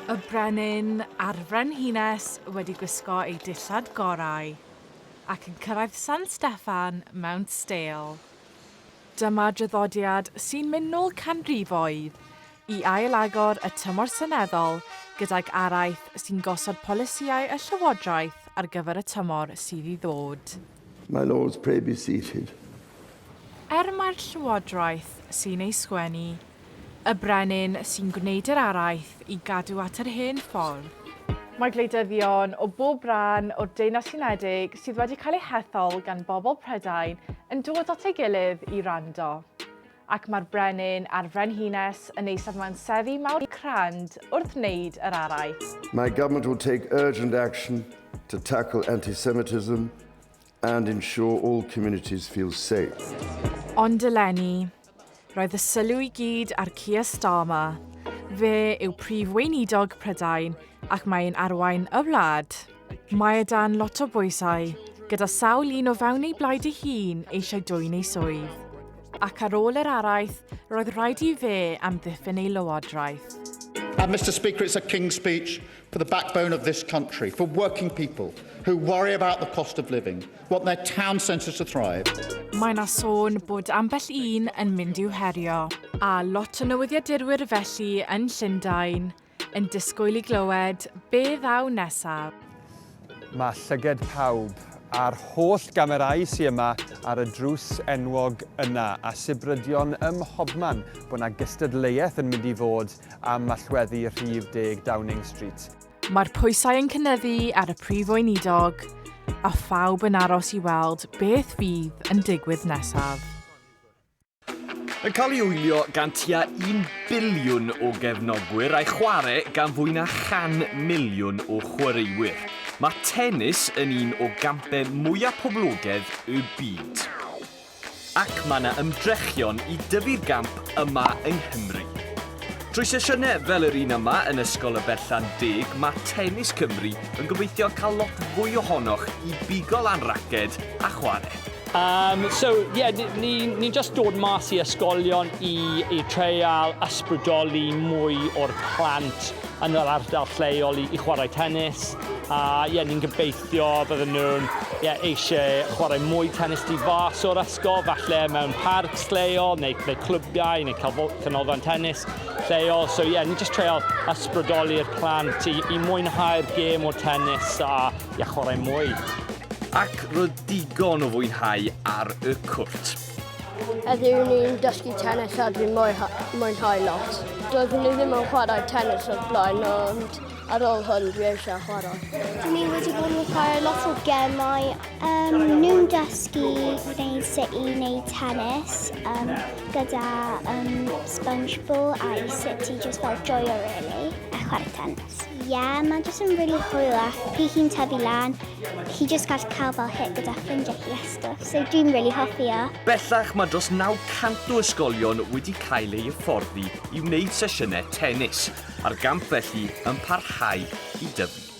Y brenin a'r frenhines wedi gwisgo eu dillad gorau ac yn cyrraedd San Steffan mewn steil. Dyma draddodiad sy'n mynd nôl canrifoedd i ail-agor y tymor seneddol gydag araith sy'n gosod polisïau y llywodraeth ar gyfer y tymor sydd i ddod. My Lords, pray be seated. Er mai'r llywodraeth sy'n ei sgwennu, y brenin sy'n gwneud yr araith i gadw at yr hen ffordd. Mae gwleidyddion o bob rhan o'r Deyrnas Unedig sydd wedi cael eu hethol gan bobl Prydain yn dod at ei gilydd i wrando. Ac mae'r brenin a'r frenhines yn eistedd mewn seddi mawr crand wrth wneud yr araith. My government will take urgent action to tackle anti-Semitism and ensure all communities feel safe. Ond eleni, roedd y sylw i gyd ar Keir Starmer. Fe yw Prif Weinidog Prydain ac mae'n arwain y wlad. Mae e dan lot o bwysau, gyda sawl un o fewn ei blaid ei hun eisiau dwyn ei swydd. Ac ar ôl yr araith, roedd rhaid i fe amddiffyn ei lywodraeth. And Mr Speaker, it's a King's speech for the backbone of this country, for working people who worry about the cost of living, want their town centres to thrive. Mae 'na sôn bod ambell un yn mynd i'w herio, a lot o newyddiadurwyr felly yn Llundain yn disgwyl i glywed be ddaw nesaf. Mae llyged pawb a'r holl gamerâu sy yma ar y drws enwog yna, a sibrydion ym mhobman bod 'na gystadleuaeth yn mynd i fod am allweddi rhif deg Downing Street. Mae'r pwysau yn cynyddu ar y Prif Weinidog, a phawb yn aros i weld beth fydd yn digwydd nesaf. Yn cael ei wylio gan tua 1 biliwn o gefnogwyr a'i chwarae gan fwy na 100 miliwn o chwaraewyr, mae tenis yn un o gampau mwyaf poblogaidd y byd. Ac mae yna ymdrechion i dyfu'r gamp yma yng Nghymru. Trwy sesiynau fel yr un yma yn Ysgol y Berllan Deg, mae Tenis Cymru yn gobeithio cael lot fwy ohonoch i bigo lan raced a chwarae. So, yeah, ni'n ni just dod mas i ysgolion i treial ysbrydoli mwy o'r plant yn yr ardal lleol i chwarae tennis. A yeah, ni'n gobeithio bydden nhw'n, yeah, eisiau chwarae mwy tennis tu fas o'r ysgol, falle mewn parcs lleol neu clwbiau neu canolfan tennis lleol. So yeah, ni'n just treial ysbrydoli'r plant i mwynhau'r gêm o tennis a, yeah, chwarae mwy. Ac roedd digon o fwynhau ar y cwrt. Heddiw ni'n dysgu tennis a dwi'n mwynhau lot. Doeddwn i ddim yn chwarae tennis o'r blaen, ond ar ôl hwn dwi eisiau chwarae. Dwi wedi bod yn chwarae lot o gemau. Nhw'n dysgu gwneud sut i wneud tennis gyda sponge ball a i sut i just fel joio really a chwarae tennis. Ie, yeah, mae'n just yn really hwyl a pryd chi'n tyfu lan, chi just gallu cael fel hit gyda ffrindiau chi a stuff, so dwi'n really hoffi o. Bellach mae dros 900 o ysgolion wedi cael eu hyfforddi i wneud sesiynau tennis, a'r gamp felly yn parhau i dyfu.